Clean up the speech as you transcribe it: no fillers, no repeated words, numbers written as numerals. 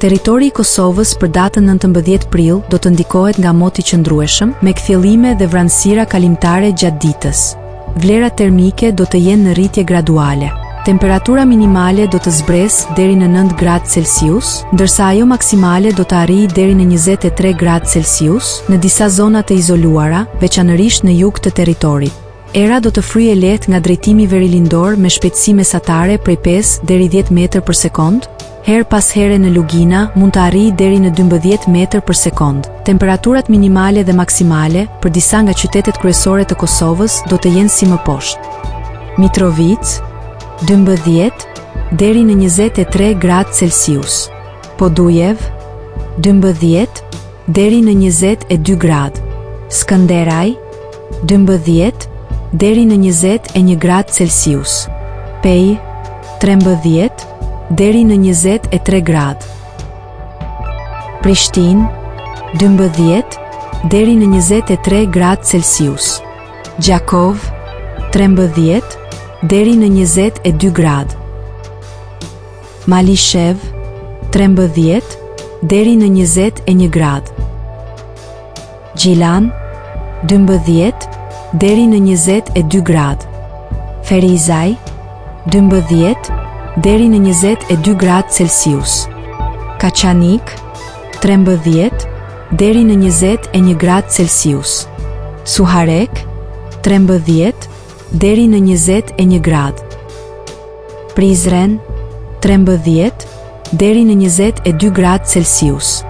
Territori i Kosovës për datën 19 prill do të ndikohet nga mot i qëndrueshëm, me kthjellime dhe vranësira kalimtare gjatë ditës. Vlerat termike do të jenë në rritje graduale. Temperatura minimale do të zbresë deri në 9 gradë Celsius, ndërsa ajo maksimale do të arrijë deri në 23 gradë Celsius në disa zona të izoluara, veçanërisht në jug të territorit. Era do të fryjë e lehtë nga drejtimi verilindor me shpejtësi mesatare prej 5 deri 10 metër për sekondë, herë pas here në lugina mund të arrijë deri në 12 metër për sekondë. Temperaturat minimale dhe maksimale për disa nga qytetet kryesore të Kosovës do të jenë si më poshtë. Mitrovicë, 12 deri në 23 gradë Celsius. Podujevë, 12 deri në 22 gradë. Skënderaj, 12 deri në 21 gradë Celsius. Pejë, 13 deri në 23 gradë. Prishtinë, 12 deri në 23 gradë Celsius. Gjakovë, 13 deri në 22 gradë. Malishevë, 13 deri në 21 gradë. Gjilan, 12 deri në 22 gradë. Ferizaj, 12 deri në 22 gradë Celsius. Kaçanik, 13 deri në 21 gradë Celsius. Suharekë, 13 deri në 21 gradë. Prizren, 13 deri në 22 gradë Celsius.